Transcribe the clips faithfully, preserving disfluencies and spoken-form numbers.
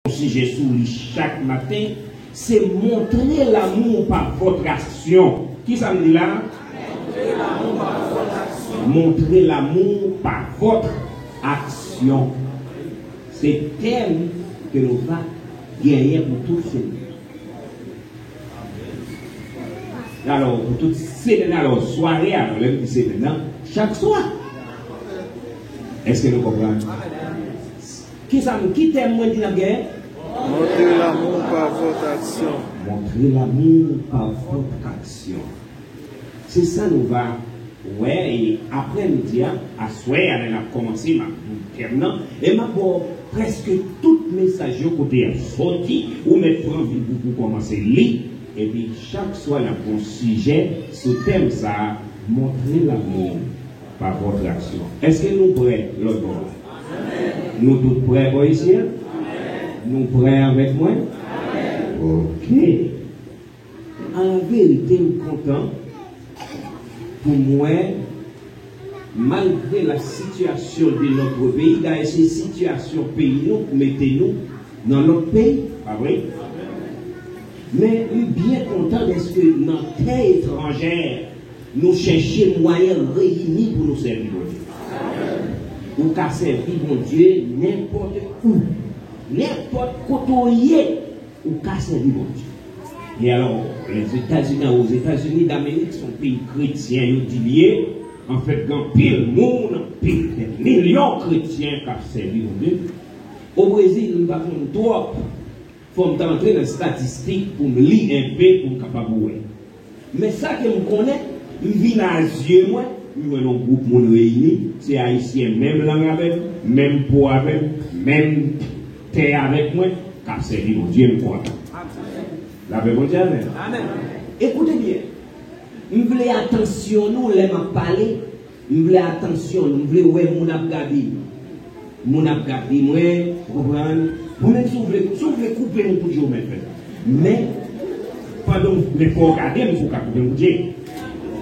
yon sijè sou li chak maten, se montre l'amour par votre action. Kisa m di la? Montre l'amour par votre action. Se tèm ke nou va genyen pou tout semèn. Alò, pou tout semèn, alò, sware a, lè m di semèn nan, chak swa. Èske nou konprann? Kisa m, ki tèm mwen di n ap genyen? Montrez l'amour par votre action. Montrez l'amour par votre action. Se sa nou va wè, e aprèmidi a, aswè a, lè n ap kòmanse, m ap di w tèm nan, e m ap ba w prèske tout mesaj yo kote y ap sòti, ou mèt pran Bib ou pou kòmanse li, epi chak swa n ap gen yon sijè sou tèm sa a, Montrez l'amour par votre action. Èske nou prè lòt bò a? Nou tout prè bò isi a? Nou prè avèk mwen? Ok. An verite, m kontan pou m wè, malgre la situation de notre pays, dayè se sitiyasyon peyi nou k mete nou nan lòt peyi, pa vre? Men m byen kontan dèske nan tè etranjè, nou chèche mwayen reyini pou nou sèvi Bondye. Ou ka sèvi Bondye nenpòt ou, nenpòt kote w ye. Ou ka sèvi Bondye. E alò, Lèzetazini, Ozetazini Damerik, se yon peyi kretyen, yo di l ye. Anfèt, gen anpil moun, anpil, dè milyon kretyen k ap sèvi Bondye. O Brezil, m pa konn twòp. Fò m ta antre nan estatistik pou m li enpe, pou m kapab wè. Men sa ke m konnen, m vin a zye mwen, m jwenn yon gwoup moun reyini, se Ayisyen menm lang avè m, menm po avè m, menm tè avèk mwen, k ap sèvi Bondye, m kontan. Lapè Bondye avè n. Amèn. Ekoute byen, m vle atansyon nou lè m ap pale, m vle atansyon nou, m vle wè moun ap gade m. Moun ap gade mwen, ou konprann? Ou menm si w vle, si w vle koupe m, kout je w mèt fè sa. Men, pandan w, men fò w gade m si w ka koupe m kout je.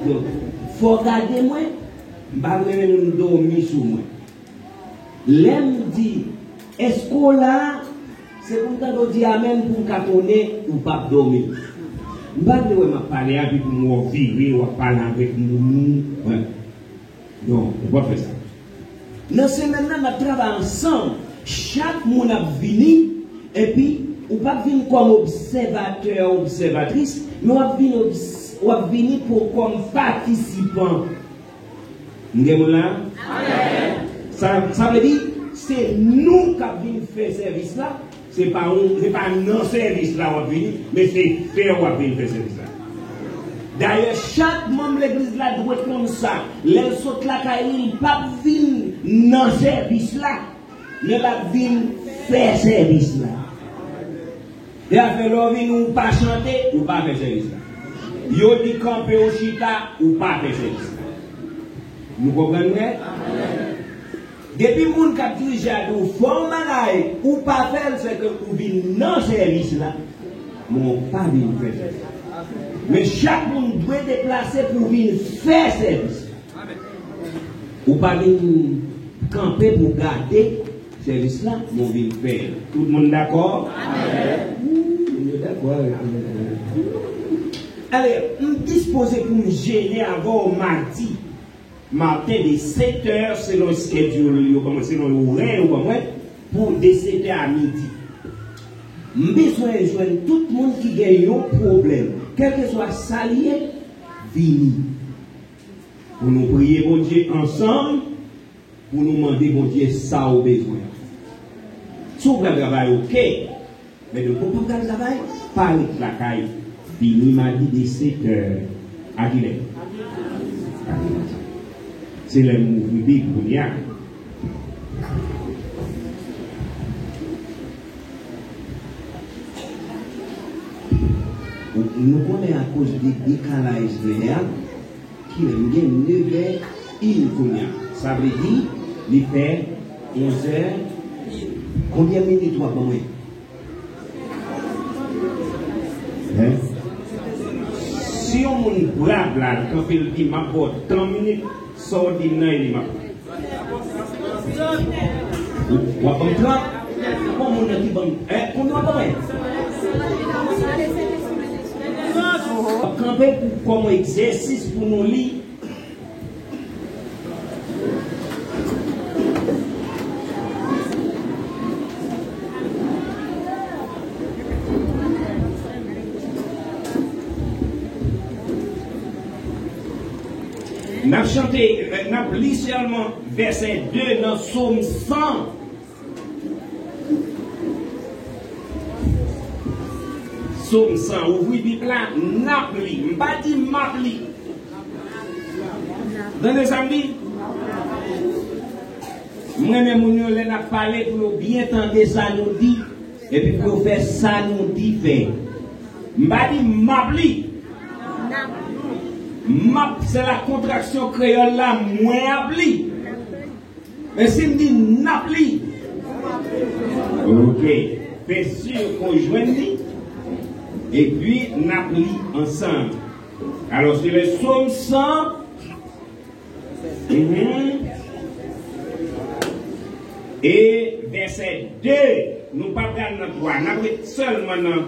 Donk, fò w gade mwen, m pa vle menm moun dòmi sou mwen. Lè m di, èske w la? Se pou m tande w di amèn pou m ka konnen ou p ap dòmi. M pa vle wè m ap pale a, epi pou m wè w vire, w ap pale avèk moun ou. Non, ou p ap fè sa. Nan semèn nan, n ap travay ansanm. Chak moun ap vini, epi ou p ap vin kòm obsèvatè, obsèvatris, men w ap vin obs-, w ap vini pou, kòm patisipan. M gen moun la? Amèn. Sa, sa vle di, se nou k ap vin fè sèvis la. Se pa yon, se pa nan sèvis la w ap vini, men se fè w ap vin fè sèvis la. Dayè, chak manm legliz la dwe konn sa. Lè l sot lakay li, li p ap vin nan sèvis la, men l ap vin fè sèvis la. E afè lè w vini, ou pa chante, ou pa fè sèvis la. Yo di kanpe, ou chita, ou pa fè sèvis la. Nou konprann mwen? Depi moun k ap dirije a di w fè yon bagay, ou pa fè l, sèke ou vin nan sèvis la, men w pa vin fè sèvis la. Men chak moun dwe deplase pou vin fè sèvis la. Ou pa vin kanpe pou gade sèvis la, men w vin fè l. Tout moun dakò? Amèn. Wi, moun yo dakò avèk mwen. Ale, m dispoze pou m jene avè w madi maten de sèt è, selon schedule yo ban mwen, selon orè yo ban mwen, pou de sèt è a midi. M bezwen jwenn tout moun ki gen yon pwoblèm, kèlkeswa sa l ye, vini. Pou nou priye Bondye ansanm, pou nou mande Bondye sa ou bezwen. Si w pral travay, oke. Men depi w pa pral travay, pa ret lakay. Vini madi de sèt è a kilè? A midi. Se lè nou ouvri Bib kounye a. Nou konnen akoz de dekalaj lè a, kilè m gen? Nevè in kounye a. Sa vle di, li fè onzè. Konbyen minit w ap ban mwen? Hein? Si yon moun brav la, l kanpe, l di, "M ap ba w tan minit," sa w di nan li m ap. W ap ban m trant? Bon, Moun nan ki ban m, en, konbyen w ban mwen? Kanpe pou, kòm egzèsis pou nou li. N ap chante, n ap li sèlman vèsè de nan Sòm san. Sòm san, ouvri Bib la, n ap li. M pa di m ap li. Tande sa m di? M renmen moun yo lè n ap pale pou yo byen tande sa nou di, epi pou yo fè sa nou di fè. M pa di m ap li. M ap, se la kontraksyon kreyòl la, mwen ap li. Men si m di n ap li, oke, fè si ke w jwenn li, epi n ap li ansanm. Alò, se le Sòm san, mhm, e vèsè de, nou pa pral nan twa, n ap ret sèlman nan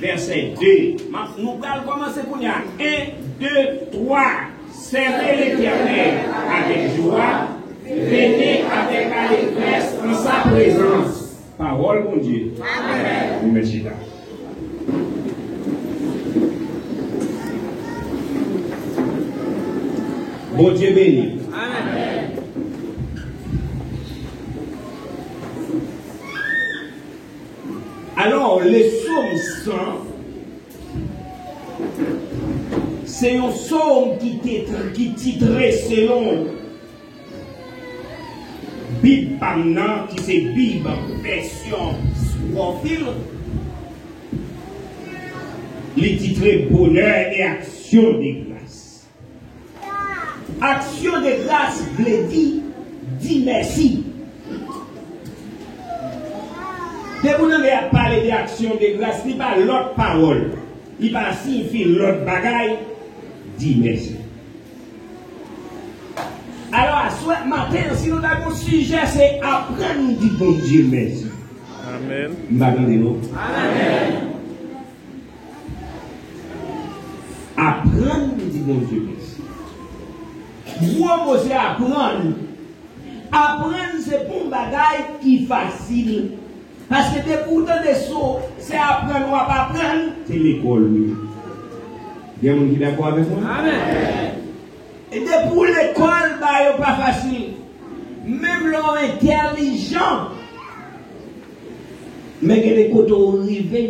vèsè de. M ap, nou pral kòmanse kounye a. En, de, twa. Servez l'Éternel avec joie, venez avec allégresse en sa présence. Pawòl Bondye. Amèn. Nou mèt chita. Bondye beni. Amèn. Alò, le Sòm san, se yon sòm ki te, ki titre selon Bib pa m nan, ki se Bib vèsyon Scofield, li titre Bonheur et action de grâce. Aksyon de gras vle di, di mèsi. Depi w tande y ap pale de aksyon de gras, li pa lòt pawòl. Li pa siyifi lòt bagay, di mèsi. Alò, aswè maten an, si nou ta gen yon sijè, se aprann di Bondye mèsi. Amèn. M pa tande non. Amèn. Aprann di Bondye mèsi. Gwo mo se aprann. Aprann se pa yon bagay ki fasil. Paske depi w tande so, se aprann w ap aprann, se lekòl wi. Gen moun ki dakò avèk mwen? Amèn. E depi w lekòl, bagay yo pa fasil. Menm lè w entèlijan, men gen de kote w rive,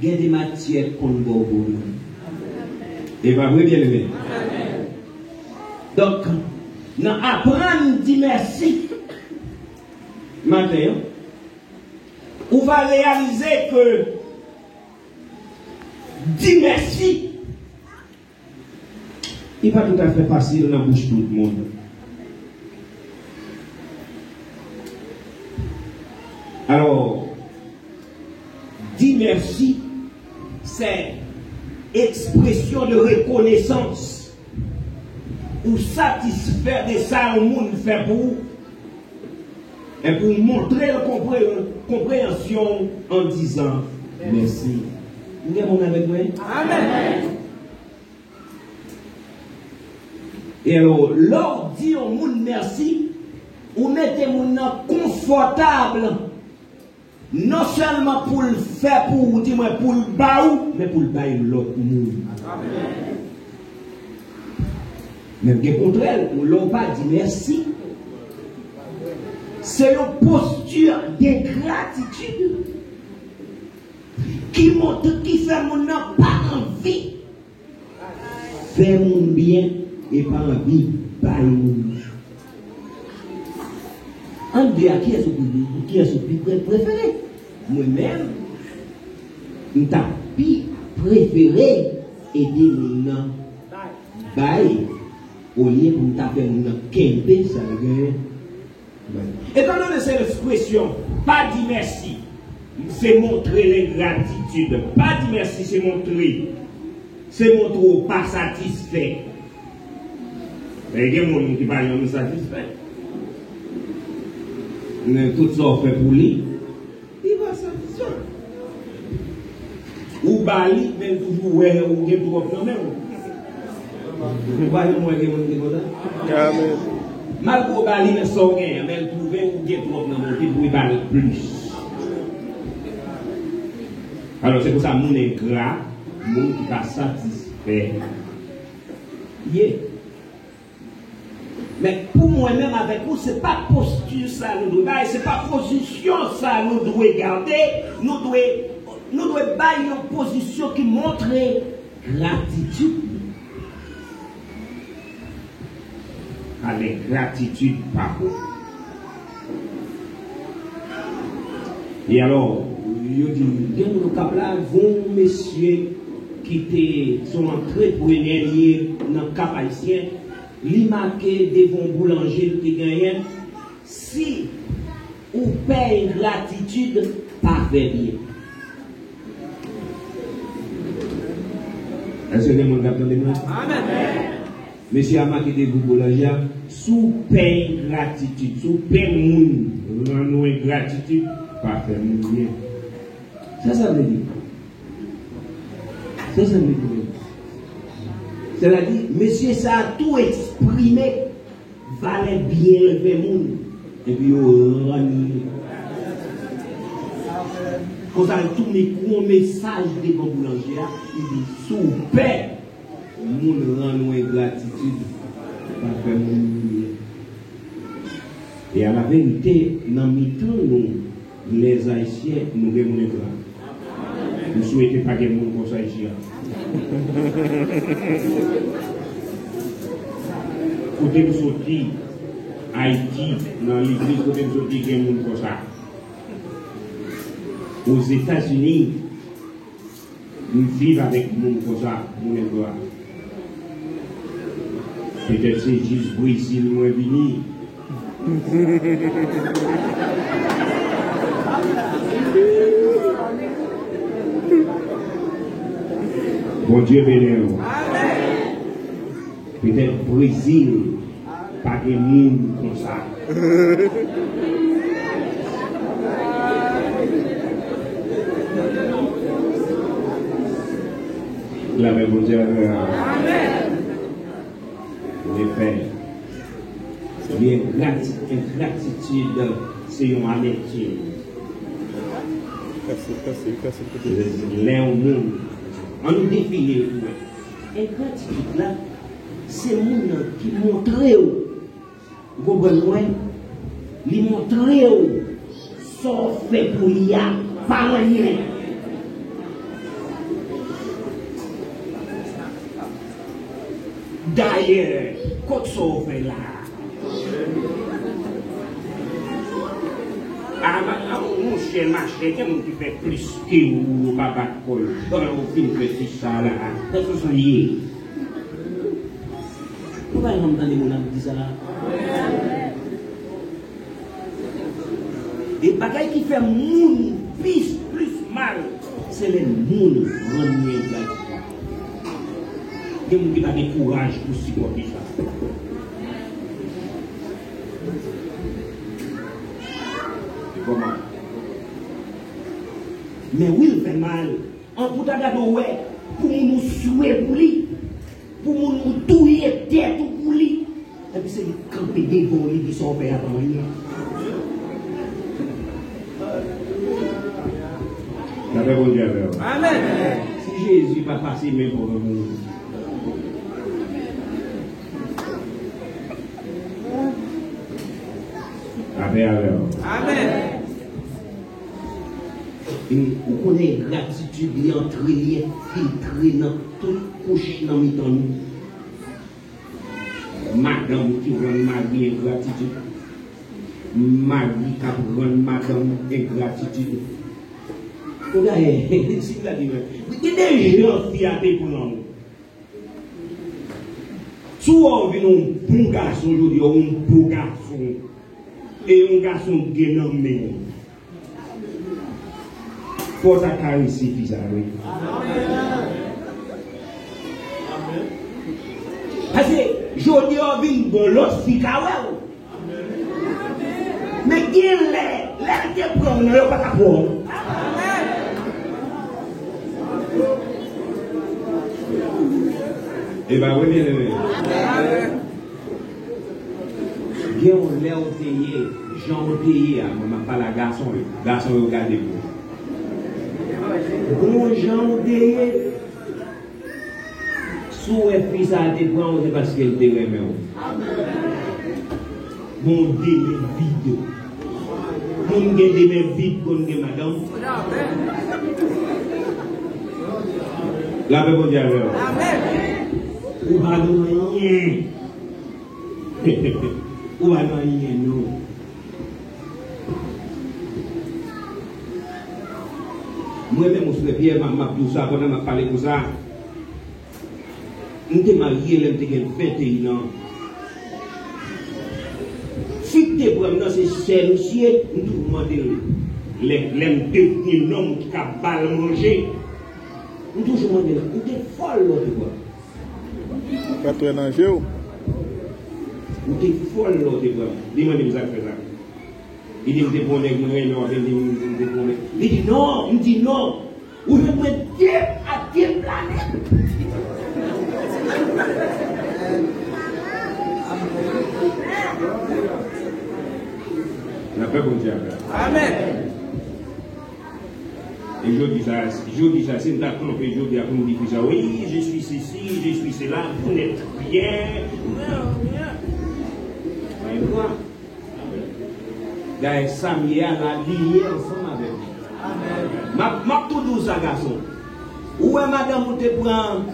gen de matyè k konn ba w pwoblèm. E pa vre, byeneme? Donk, nan aprann di mèsi maten an, ou va reyalize ke di mèsi, li pa toutafè fasil nan bouch tout moun. Alò, di mèsi, se ekspresyon de rekonesans. Ou satisfè de sa yon moun fè pou ou, epi ou montre l konpre-, konpreyansyon w an dizan mèsi. Ou gen moun avèk mwen? Amèn. E alò, lè w di yon moun mèsi, ou mete moun nan konfòtab, non sèlman pou l fè pou ou, di mwen, pou l ba ou, men pou l bay lòt moun. Amèn. Men gen kontrè l, lè w pa di mèsi, se yon posti de gratitid ki montre, ki fè moun nan pa anvi fè moun byen e pa anvi bay moun. Ant de a, kiyès ou pi, kiyès ou pi pre-, prefere? Mwen menm, m t ap pi prefere ede moun nan bay, olye pou m ta fè moun nan kenbe sa l genyen. Etandone se ekspresyon pa di mèsi, se montre lengratitid. Pa di mèsi, se montre, se montre w pa satisfè. Men gen moun ki pa janm satisfè. Men tout sa w fè pou li, Ou ba li, men l toujou wè ou gen twòp nan men w. Ou pa janm wè gen moun ki konsa? Amen. Malgre ou ba li, men sa w genyen, men l twouve ou gen twòp nan men w, li dwe ba l plis. Alò, se konsa moun engra, moun ki pa satisfè ye. Men pou mwen menm avèk ou, se pa posti sa nou dwe bay, se pa pozisyon sa nou dwe gade, nou dwe, nou dwe bay yon pozisyon ki montre gratitid nou. Avèk gratitid pa bon. E alò, yo di, gen moun Okap la, gen yon mesye ki te, se yon antreprenè li ye nan Kap Ayisyen, li make devan yon boulanje li te genyen, si ou pè engratitid, pa fè byen. Èske gen moun k ap tande mwen? Amèn. Mesye a make devan boulanje a, si w pè engratitid, si w pè moun rann ou engratitid, pa fè moun byen. Sa sa vle di? Sa sa vle di menm? Sètadi, mesye sa a tou eksprime valè byen leve moun, epi yo rann li. Konsa, l tounen kou yon mesaj devan boulanje a, li di, si w pè moun rann ou engratitid, pa fè moun byen. E a la verite, nan mitan nou, lèzayisyen, nou gen moun engra. M swete pa gen moun konsa isit la. Kote m soti, Ayiti, nan legliz kote m soti, gen moun konsa. Ozetazini, m viv avèk moun konsa, moun engra. Petèt se jis Brezil mwen vini. Bondye beni w. Petèt Brezil pa gen moun konsa. Lapè Bondye avè w. Refè. Li engrati-, engratitid se yon alèti. Lè yon moun, ann nou define l pou wè. Engratitid la, se moun nan ki montre w, ou konprann mwen, li montre w sa w fè pou li a pa anyen. Dayè, kot sa w fè la a? A, ma-, a, monchè, machè, gen moun ki fè plis ke ou, yo pa bat kò yo. Pandan ou fin fè ti sa la a, sa, sa, sa ye. Ou pa janm tande moun ap di sa a. E bagay ki fè moun plis, plis mal, se lè moun rann yo engratitid. Gen moun ki pa gen kouraj pou sipòte sa. Se kòman? Men wi, l fè mal. An pou ta gade w wè, pou moun ou swe pou li, pou moun ou touye tèt ou pou li, epi se li k kanpe devan w, li di sa w fè a pa anyen. Lapè Bondye avè w. Amèn. Si Jezi pa pase men pòv moun. Lapè avè w. Amèn. E ou konnen gratitid li antre, li enfiltre nan tout kouch nan mitan nou. Madanm ki rann mari engratitid. Mari k ap rann madanm engratitid. Ou gade, si w gade, gen de jan fi a te pran ou. Si w wè w vin yon bon gason jodi a, yon bon gason, e yon gason gen nan men w, fò w ta karese fi sa a, wi. Paske jodi a w vin bon, lòt fi ka wè w. Men gen lè, lè l te pran w nan, yo pa ka pran w. E pa vre, byeneme? Gen yon lè ou te ye, jan ou te ye a, mwen m ap pale a gason yo. Gason yo, gade m. Bon jan ou te ye, si w wè fi sa a te pran w, se paske l te renmen w. Bon, de men vid. Moun gen de men vid konn gen madanm. Lapè Bondye avè w. Ou pa gen anyen. Ou pa gen anyen, non. Mwen menm, ou frè Pyè, m ap, m ap di w sa pandan m ap pale konsa. M te marye lè m te gen venteyen an. Fi k te pran m nan se sè misye, m toujou mande l. Lè, lè m devni nonm ki ka ba l manje, m toujou mande l, ou te fòl lè w te pran m. Ou fè twè nan je w. Ou te fòl lè w te pran m. Li mande m sa k fè sa. Li di m te pran nèg mwen renmen w, li di m te pran nèg. Li di non, m di non. Ou jwenn mwen de a de planèt. Lapè Bondye avè w. Amèn. E jodi sa, jodi sa, si m ta kanpe jodi a pou m di fi sa, oui, je suis ceci, je suis cela, vous n'êtes rien. Dayè, sa m ye a la, li ye ansanm avèk li. M ap, m ap tou di w sa, gason. Ou wè madanm ou te pran,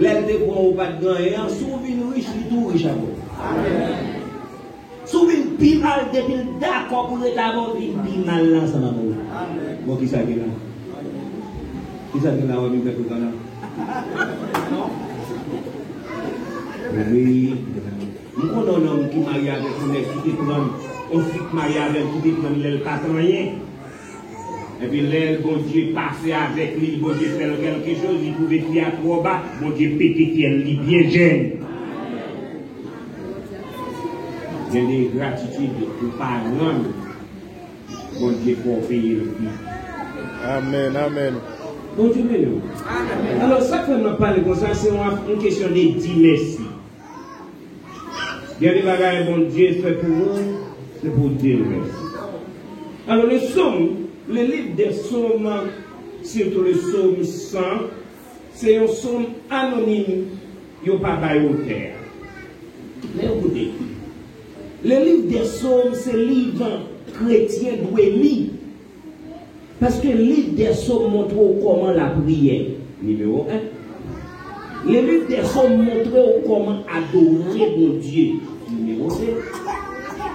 lè l te pran ou pa t gen anyen an, si w vin rich, li tou rich avè w. Si w vin pi mal, depi l dakò pou l ret avè w, vin pi mal la ansanm avè w. Bon, kisa gen la? Kisa gen la, wè, vin fè konsa la? Wi. M konnen yon nonm ki marye avèk yon nèg ki te pran, yon fi k marye avè l ki te pran lè l pa t anyen. Epi lè Bondye pase avèk li, Bondye fè l kèlke choz, li twouve fi a twò ba, Bondye pete fyèl li byen jèn. Gen de gratitid ou pa rann, Bondye fè w peye l pi. Amèn, amèn. Bondye beni w. Alò, sa k fè m ap pale konsa, se yon, yon kesyon de di mèsi. Gen de bagay Bondye fè pou ou, se pou w di l mèsi. Alò, le psaume, le livre des psaumes, sitou le psaume san, se yon psaume anonim, yo pa bay otè a. Men koute, le livre des psaumes se liv kretyen dwe li. Paske liv dè Sòm montre w kòman lapriyè, nimewo en. Le livre des psaumes montre w kòman adore Bondye, nimewo de.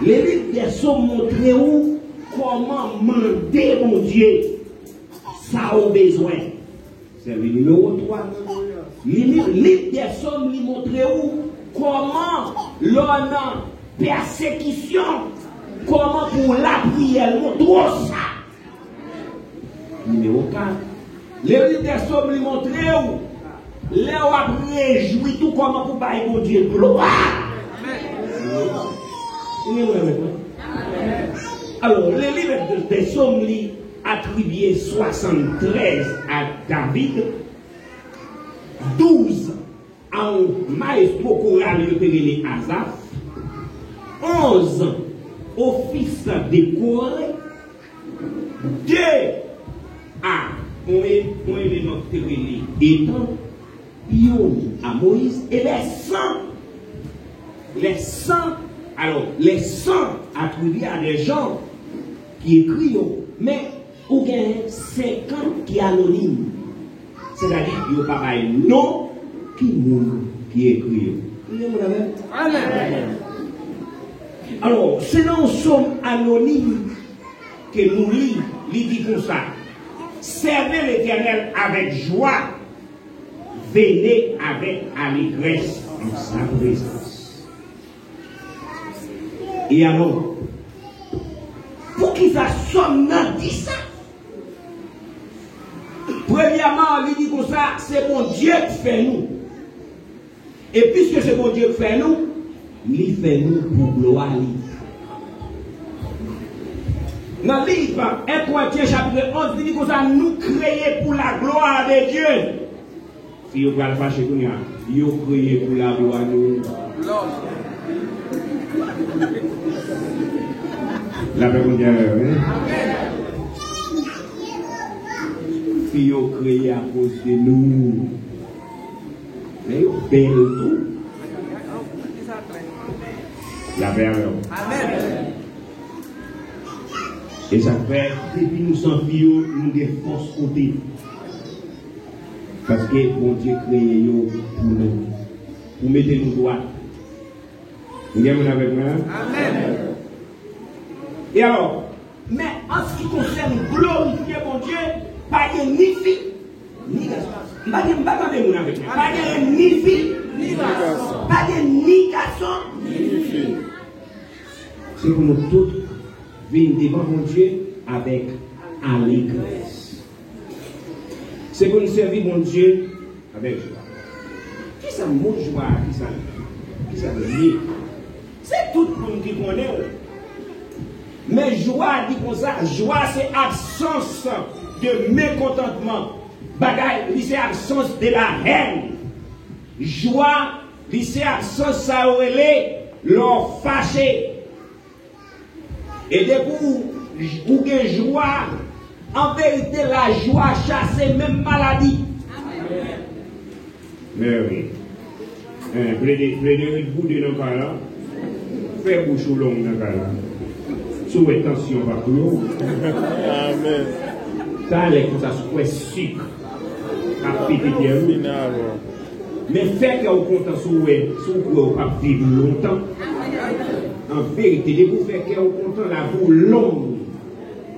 Le livre des psaumes montre w kòman mande Bondye sa w bezwen. Se li nimewo twa. Li, li, liv dè Sòm, li montre w kòman lè w nan pèsekisyon, kòman pou w lapriyè l montre w sa. Nimewo kat. Le liv dè Sòm, li montre w lè w ap rejwi tou kòman pou bay Bondye glwa. Ou gen mwen menm, wi. Alò, le liv dè Sòm, li atribye swasanntrèz a David, douz a yon maestro koral yo te rele Azaf, onz o fis de Kore, de a yon e-, yon eleman ki te rele Etan, pi yo a Moyiz, e lè san, lè san, alò, lè san atribye a dè jan ki ekri yo, men ou gen senkant ki anonim. Sètadi, yo pa bay non ki moun ki ekri yo. Ou gen moun avè m? Amèn. Alò, se nan yon sòm anonim ke nou li, li di konsa, servez l'Éternel avec joie, venez avec allégresse en sa présence. E alò, poukisa sòm nan di sa? Premyèman, li di konsa, se Bondye k fè nou. E piske se Bondye k fè nou, li fè nou pou glwa li. Nan liv en Korentyen chapit onz, li di konsa, nous créés pour la gloire de Dieu. Fi yo pral fache kounye a. Yo kreye pou laglwa nou. Lapè Bondye avè w, wi. Fi yo kreye akoz de nou. Men yo bèl tou. Lapè avè w. E sa k fè, depi nou san fi yo, nou gen fòs kote. Paske Bondye kreye yo pou nou. Pou mete nou dwat. Nou gen moun avèk mwen la? E alò, men an se ki konsène glorifye Bondye, pa gen ni fi, ni gason. M pa gen, m pa tande moun avèk mwen. Pa gen ni fi, ni gason. Pa gen ni gason, ni fi. Se pou nou tout vin devan Bondye avèk alegrès. Se pou nou sèvi Bondye avèk jwa. Kisa mo jwa a, kisa, kisa l ye? Se tout moun ki konnen l. Men jwa di konsa, jwa se absans de mekontantman. Bagay, li se absans de la haine. Jwa, li se absans sa yo rele lè w fache. E depi w, ou gen jwa, an verite, lajwa chase menm maladi. Mèri. Hein, Frede-, Frederic boude nan kay la. Fè bouch ou long nan kay la. Si w wè tansyon pa pou yo. Amèn. Talè konsa si w wè sik ap pete pyè ou. Men fè kè w kontan si w wè, si w kwè w p ap viv lontan. An verite, depi w fè kè w kontan, lavi w long.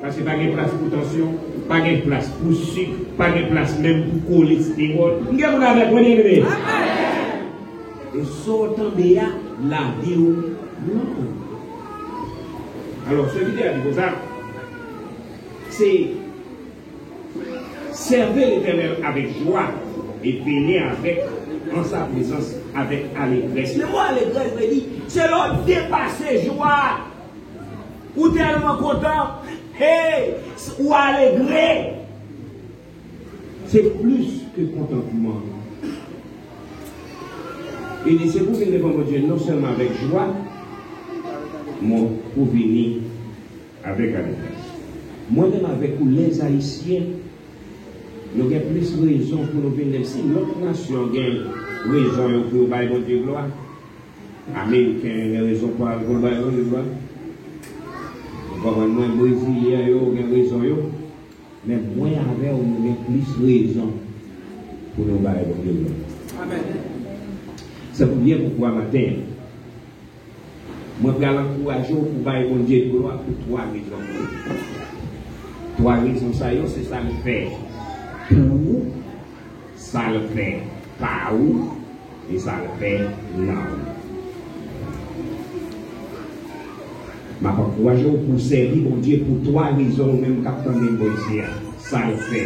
Paske pa gen plas pou tansyon, pa gen plas pou sik, pa gen plas menm pou kolesteròl. M gen moun avèk mwen, byeneme? E sa w tande a, lavi w long. Alò, sèvitè a di konsa, se Servez l'Éternel avec joie et venez avec, en sa présence avec allégresse. Le mo alegrès vle di, se lè w depase jwa. Ou tèlman kontan, hey, ou alegre. Se plis ke kontantman. Li di, se pou vin devan Bondye non sèlman avèk jwa, men pou vini avèk alegrès. Mwen menm avèk ou, lèzayisyen, nou gen plis rezon pou nou vin lè. Si lòt nasyon gen rezon yo pou yo bay Bondye glwa, Ameriken gen rezon pou al pou l bay Bondye glwa. Ou konprann mwen, Brezilyen yo gen rezon yo. Men mwen avè w, nou gen plis rezon pou nou bay Bondye glwa. Amèn. Se pou byen pou kwa maten an. Mwen pral ankouraje w pou bay Bondye glwa pou twa rezon. Twa rezon sa yo, se sa l fè pou ou, sa l fè pa ou, e sa l fè nan ou. M ap ankouraje w pou w sèvi Bondye pou twa rezon, ou menm k ap tande m bò isi a. Sa l fè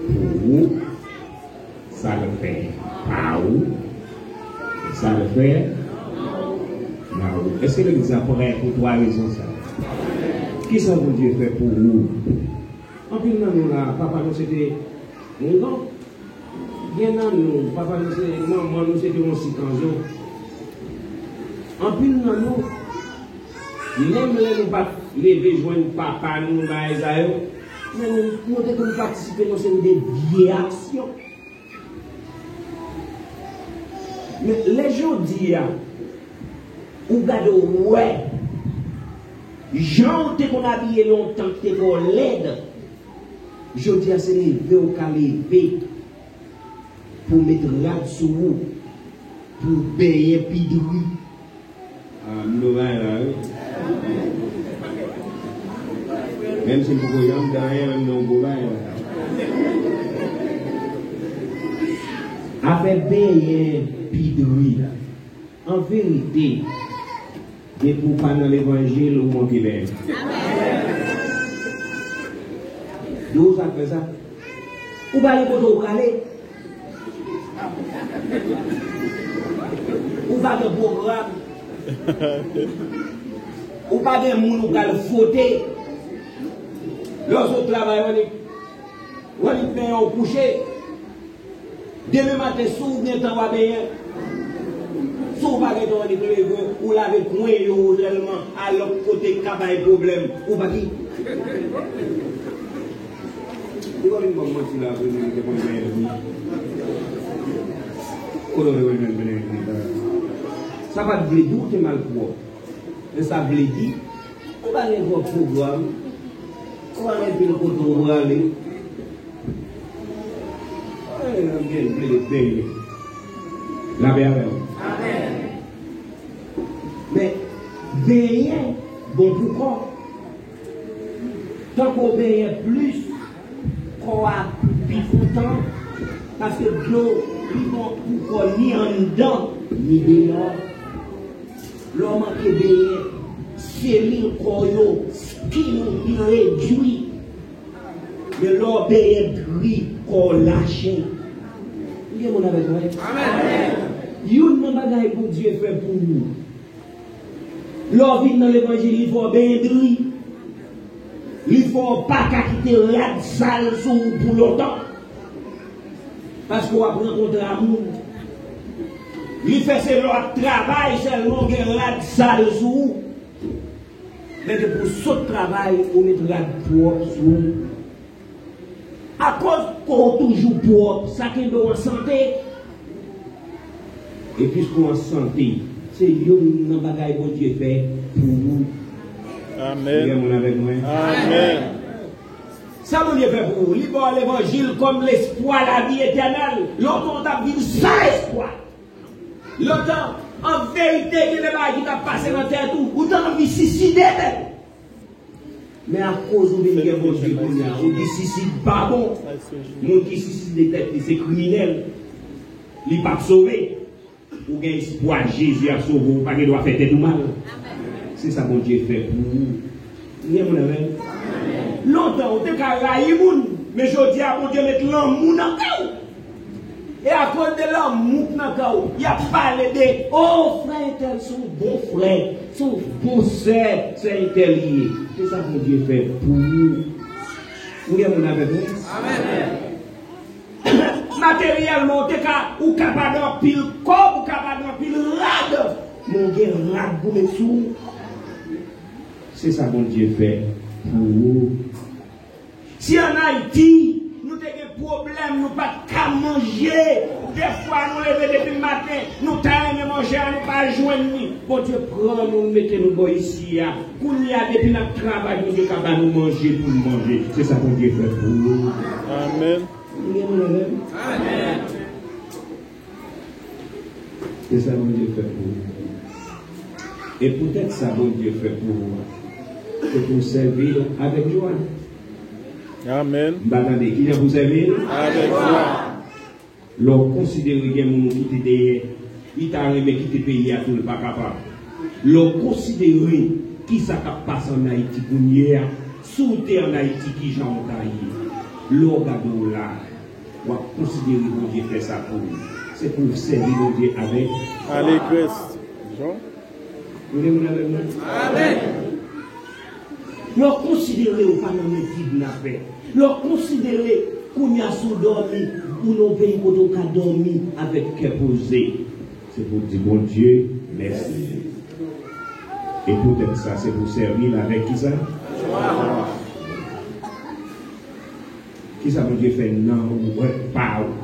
pou ou, sa l fè pa ou, e sa l fè nan ou. Èske legliz la prè pou twa rezon sa yo? Kisa Bondye fè pou ou? Anpil nan nou la, papa nou se te oungan. Gen nan nou, papa nou se, manman nou se te yon sikanzo. Anpil nan nou, menm lè nou pa t leve jwenn papa nou, bagay sa yo, men nou, nou te konn patisipe nan seri de vye aksyon. Men lè jodi a, ou gade w wè, jan w te konn abiye lontan ki te fè w lèd, jodi a se leve w ka leve pou w met rad sou ou, pou w benyen pidri. Ah, m dwe bay la, wi. Menm si m poko janm gen anyen, men m nan yon gwo bay la. Afè benyen pidri. An verite, depi w pa nan levanjil, ou manke benyen. Di w sa k fè sa. Ou pa gen kote w prale. Ou pa gen pwogram. Ou pa gen moun ou pral vote. Lè w sot travay, w annik, w annik benyen w kouche. Demen maten, si w gen tan, w a benyen. Si w pa gen tan, w annik leve, ou lave kwen yo sèlman, al lòt kote k ka bay pwoblèm. Ou pa ki? Ou pa vin ban m manti la, apre nou te konn benyen tou. Kote w te konn benyen tou? Sa pa t vle di w te malpwòp. Men sa vle di, ou pa gen twòp pwogram, ou pa gen pil kote w prale. Ay, m gen vle benyen. Lapè avè w. Amèn. Men, benyen bon pou kò. Tankou w benyen plis, kò a pi kontan, paske dlo pi bon pou kò ni anndan, ni deyò. Lè w manke benyen, selil kò yo, skin ou, li redui. Men lè w benyen dri, kò w lache. Ou gen moun avèk mwen? Amèn. Youn nan bagay Bondye fè pou ou. Lè w vin nan levanjil, li fè w benyen dri. Li fè w pa ka kite rad sal sou ou pou lontan. Paske w ap rankontre a moun. Li fè se lè w ap travay sèlman w gen rad sal sou ou. Men depi w sot travay, ou met rad pwòp sou ou. Akoz kò w toujou pwòp, sa kenbe w an sante. E piske w an sante, se youn nan bagay Bondye fè pou ou. Amèn. Gen moun avèk mwen? Amèn. Sa Bondye fè pou ou? Li ba w levanjil kòm lespwa lavi etènèl. Lontan w t ap viv san espwa. Lontan, an verite, gen de bagay ki t ap pase nan tèt ou. Ou t anvi siside tèt ou. Men akoz ou vin gen Bondye kounye a, ou di sisid pa bon. Moun ki siside tèt li se kriminèl. Li p ap sove. Ou gen espwa Jezi ap sove w, ou pa gen dwa fè tèt ou mal. Se sa Bondye fè pou ou. Ou gen moun avè m? Lontan, ou te ka rayi moun, men jodi a, Bondye met lanmou nan kè w. E akoz de lanmou k nan kè w, y ap pale de, o, frè entèl se yon bon frè, se yon bon sè, sè entèl li ye. Se sa Bondye fè pou ou. Ou gen moun avèk mwen? Amèn. Materyèlman, ou te ka, ou ka pa gen anpil kòb, ou ka pa gen anpil rad, men w gen rad pou met sou ou. Se sa Bondye fè pou ou. Si ann Ayiti, nou te gen pwoblèm, nou pa t ka manje, dèfwa nou leve depi maten, nou ta renmen manje a, nou pa jwenn li. Bondye pran nou, mete nou bò isi a. Kounye a, depi n ap travay, Bondye ka ba nou manje pou n manje. Se sa Bondye fè pou nou. Amèn. Ou gen moun avè m? Amèn. Se sa Bondye fè pou ou. E poutèt sa Bondye fè pou ou a, se pou w sèvi l avèk jwa. Amèn. M pa tande. Kijan pou w sèvi l? Avèk jwa. Lè w konsidere gen moun ou kite dèyè, li ta renmen kite peyi a tou, l pa kapab. Lè w konsidere kisa k ap pase ann Ayiti kounye a, si w te ann Ayiti, kijan w ta ye? Lè w gade w la, w ap konsidere Bondye fè sa pou ou. Se pou w sèvi Bondye avèk alegrès. Jan? Ou gen moun avè m nan? Amèn. Lè w konsidere ou pa nan men kidnapè. Lè w konsidere kounye a si w dòmi, ou nan yon peyi kote w ka dòmi avèk kè poze. Se pou w di Bondye mèsi. E poutèt sa, se pou w sèvi l avèk kisa? Kisa Bondye fè nan ou, pa ou?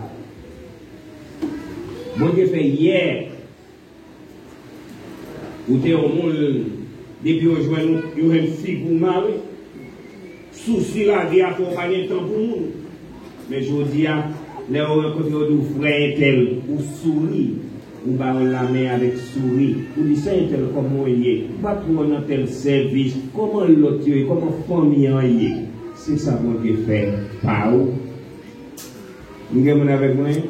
Bondye fè yè. Ou te yon moun, depi yo jwenn ou, yo jwenn figi w mare. Sousi lavi a fè w pa gen tan pou moun. Men jodi a, lè yo rankontre yo di w frè entèl, ou souri, ou ba yo lamen avèk souri. Ou di sè entèl, kòman w ye? Ou pa t wè w nan tèl sèvis. Kòman lòt yo ye? Kòman fanmi an ye? Se sa Bondye fè pa ou. M gen moun avèk mwen?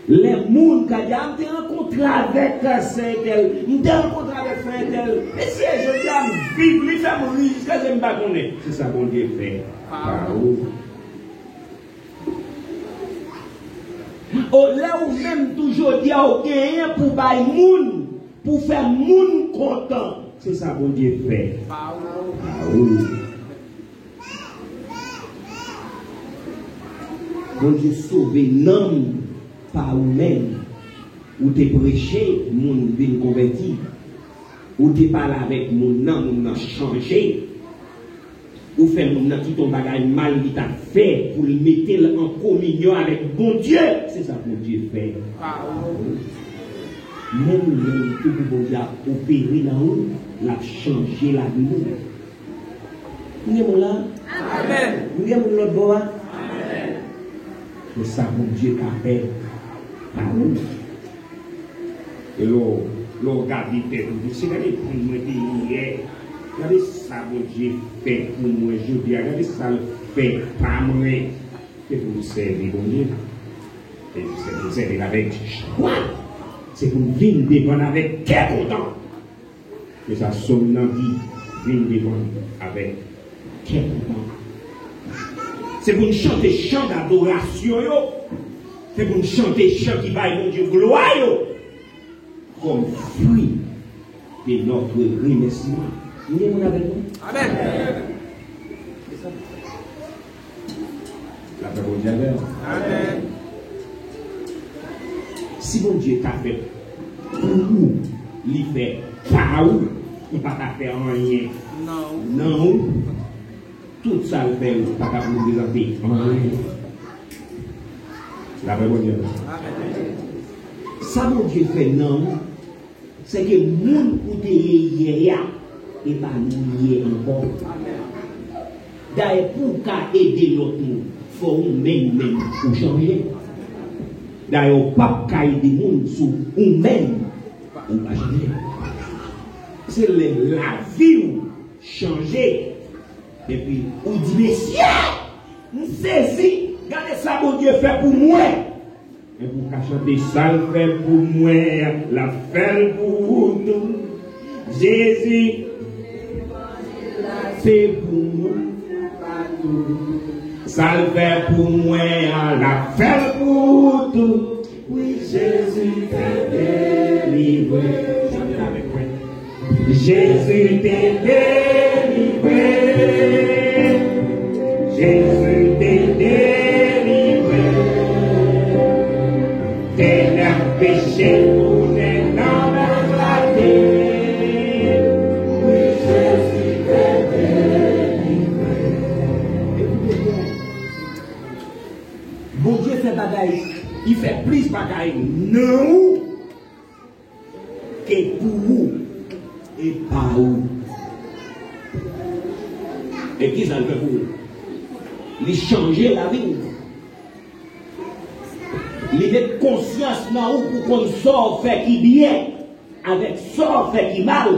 Lè moun ka di, a, m te rankontre avèk sè entèl, m te rankontre avèk frè entèl. Mesye, jodi a m viv, li fè m ri jiskaske m pa konnen. Se sa Bondye fè pa ou. O, lè ou menm tou jodi a ou genyen pou bay moun, pou fè moun kontan. Se sa Bondye fè pa ou. Bondye sove nanm pa ou menm. Ou te preche, moun vin konvèti. Ou te pale avèk moun nan, moun nan chanje. Ou fè moun nan kite yon bagay mal li t ap fè pou l mete l an kominyon avèk Bondye. Se sa Bondye fè. Menm jan tou pou Bondye ap opere nan ou, l ap chanje lavi nou. Nou gen moun la? Amèn. Nou gen moun lòt bò a? Amèn. Men sa Bondye ka fè pa ou. E lè w, lè w gade tèt ou, di, "Se gade pou mwen te ye yè. Gade sa Bondye fè pou mwen jodi a. Gade sa l fè pa mwen." Se pou nou sèvi Bondye. E se pou nou sèvi l avèk jwa. Se pou nou vin devan l avèk kè kontan. E sa Sòm nan di, vin devan l avèk kè kontan. Se pou n chante chan dadorasyon yo. Se pou n chante chan ki bay Bondye glwa yo. Kòm fwi de nòt remèsiman. Nou gen moun avèk mwen? Amèn. Lapè Bondye avè w. Amèn. Si Bondye ta fè pou ou, li fè pa ou, ou pa ta fè anyen nan ou. Tout sa l fè ou pa t ap reprezante anyen. Lapè Bondye avè w. Amèn. Sa Bondye fè nan ou, se ke moun ou te ye yè a, e pa li ou ye ankò. Dayè, pou w ka ede lòt moun, fò ou menm menm ou chanje. Dayè, ou p ap ka ede moun si ou menm ou pa chanje. Se lè lavi w chanje, epi ou di, "Mesye, m sezi, gade sa Bondye fè pou mwen." Epi ou ka chante, "Sa l fè pou mwen, l ap fè l pou ou tou. Jezi, se pou mwen. Sa l fè pou mwen, l ap fè l pou ou tou. Wi, Jezi te delivre." Chante l avèk mwen. Jezi te delivre. Jezi te delivre. Tènèb, peche, tounen nan men l la te. Wi, Jezi te delivre. Ekoute byen. Bondye fè bagay, li fè plis bagay nan ou ke pou ou e pa ou. E kisa l fè pou ou? Li chanje lavi w. Li met konsyans nan ou pou konn sa w fè ki byen avèk sa w fè ki mal.